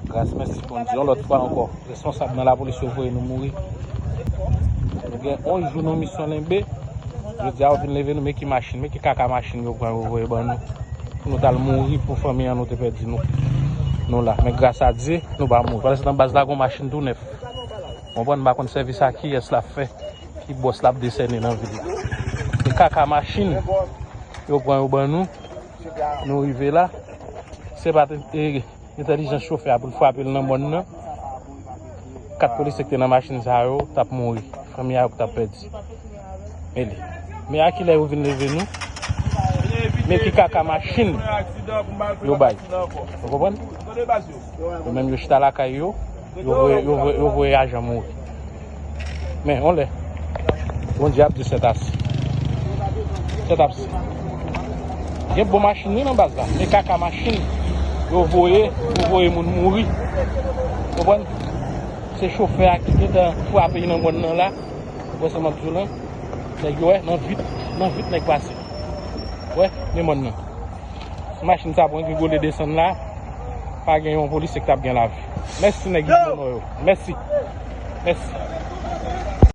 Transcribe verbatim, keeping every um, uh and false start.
Gras mèsi Bondye, yon lòt fwa ankò, responsab nan lapolis yo voye nou mouri. Nou gen onz jou nan misyon Lenbe. Jodi a, yo vin leve nou, men ki machin, men ki kaka machin yo pran, yo voye ban nou. Pou nou t al mouri pou fanmi an, nou te pèdi nou. Nou la, men gras a Dye, nou pa mouri. Pandan se tan baz la, gon machin tou nèf. Konprann, m pa konn sèvis a kiyès l ap fè, ki bòs l ap desène nan vil la. Se kaka machin yo pran, yo ban nou. Nou rive la, se pa te, e, entèlijans chofè a pou l frape l nan mòn nan. Kat polisye ki te nan machin sa yo t ap mouri. Fanmi a yo ki t ap pèdi. Men li. Men a kilè yo vin leve nou? Men ki kaka machin yo bay. Ou konprann? Yo menm yo chita lakay yo, yo voye, yo voye, yo voye ajan mouri. Men, on lè, Bondye ap di sètasi. Sètasi. Gen bon machin wi nan baz la, men kaka machin yo voye, yo voye moun mouri. Konprann? Se chofè a ki gentan frape nan mòn nan la. Ou wè sa m ap di w lan? Nèg yo wè, nan vit, nan vit nèg pase. Wè, men mòn nan. Si machin sa pran rigole desann la, pa gen yon polisye ki t ap gen lavi. Mèsi nèg Iglonò yo. Mèsi. Mèsi.